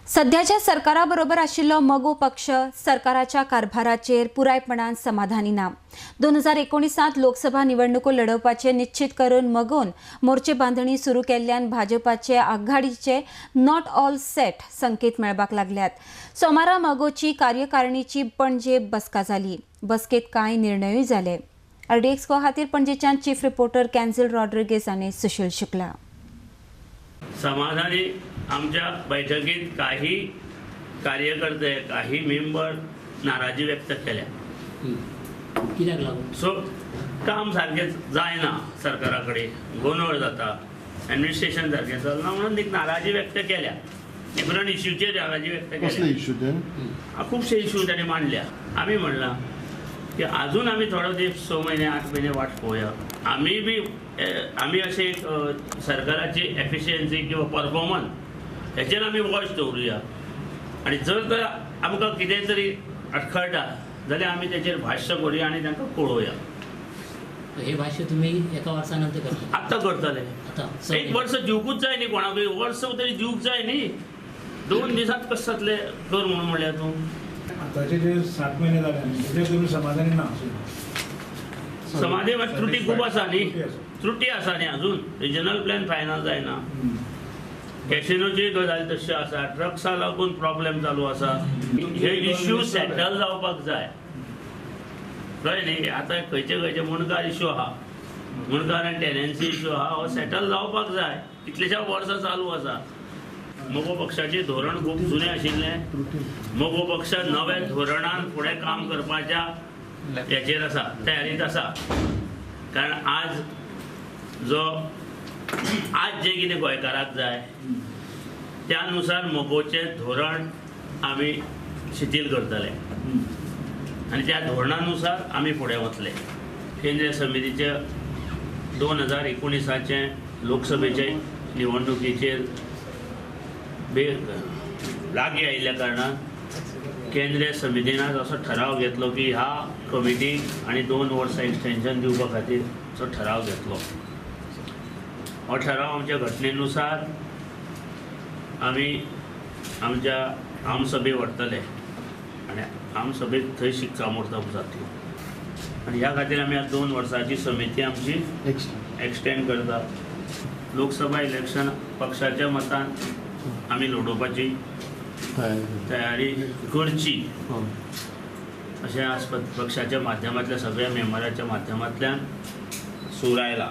सध्याच्या सरकाराबरोबर आशिल्लो मगो पक्ष सरकाराच्या कारभाराचेर पुरायपणान समाधानी ना. 2019 लोकसभा निवडणुको लढोवपाचे निश्चित करून मगोन मोर्चे बांधणी सुरू केल्ल्यान भाजपाचे आघाडीचे not all set संकेत मेळपाक लागल्यात. सोमारा मगोची कार्यकारिणीची पणजे बसका जाली. बसकेत कांय निर्णयूय जाले. आरडीएक्स खातीर पणजेच्यान चीफ रिपोर्टर कॅन्झिल रॉड्रिगेज आनी सुशील शुक्ला. समाधानी आमच्या बैठकीत काही कार्यकर्ते काही मेंबर नाराजी व्यक्त केल्या. कित्याक लागून? सो काम सारकें जायना, सरकारा कडेन गोंदळ जाता, एडमिनिस्ट्रेशन सारकें चलना म्हणून एक नाराजी व्यक्त केल्या. डिफरंट इश्यूचेर नाराजी व्यक्त कसले केल्या. इश्यू ते? खुबशे इश्यू तांणी मांडल्या. आमी म्हणलां की अजून आमी थोडो दीस 6 महिने 8 महिने वाट पळोवया. आमी बी आमी अशें एक सरकाराची एफिशियन्सी किंवा परफॉर्मन्स हेचेर आमी वॉच दवरुया आनी जर तर आमकां कितें तरी अडखळटा जाल्यार आमी तेचेर भाश्य करुया आनी तांकां कळोवया. हे भाष्य तुम्ही एका वर्सा नंतर करता? आत्तां करतले. आतां एक वर्स दिवकूच जाय न्ही कोणाकूय, वर्स तरी दिवंक जाय न्ही. 2 दिसांत कशें जातलें कर म्हणून म्हणल्यार तूं. आतांचे जे 7 महिने जाले तेजेर तुमी समाधानी ना? समाधानी मात त्रुटी खूब आसा न्ही, त्रुटी आसा न्ही अजून. रिजनल प्लॅन फायनल जायना, कॅसिनोची गजाल तश्यो आसा, ड्रग्सा लागून प्रॉब्लेम चालू आसा. हे इश्यू सेटल जावपाक जाय, कळ्ळें न्ही. आतां खंयचे खंयचे मुणकार इश्यू आहा, मुणकार आनी टेनन्सी इश्यू आहा, हो सेटल जावपाक जाय. कितलेश्या वर्सां चालू आसा. मगो पक्षाचें धोरण खूब जुनें आशिल्लें. मगो पक्ष नव्या धोरणान फुडें काम करपाच्या हेचेर आसा, तयारीत आसा. कारण आज जो आज जें कितें गोंयकाराक जाय त्या नुसार मगोचें धोरण आमी शिथील करतले आनी त्या धोरणानुसार आमी फुडें वतले. केंद्रीय समितीचे 2019 लोकसभेचे निवडणुकीचेर लागीं आयिल्ल्या कारणान केंद्रीय समितीन आज असो ठराव घेतलो की ह्या कमिटीक आनी 2 वर्सां एक्सटेंशन दिवपा खातीर असो ठराव घेतलो. हो ठराव आमच्या घटनेनुसार आमी आमच्या आमसभे व्हरतले आनी आमसभेक थंय शिक्कामोर्तब जातलो. आनी ह्या खातीर आमी आज 2 वर्सांची समिती आमची एक्सटेंड करता. लोकसभा इलेक्शन पक्षाच्या मतान आमी लडोवपाची तयारी करची अशें आज पक्षाच्या माध्यमांतल्या सगळ्या मेंबराच्या माध्यमांतल्यान सूर आयला.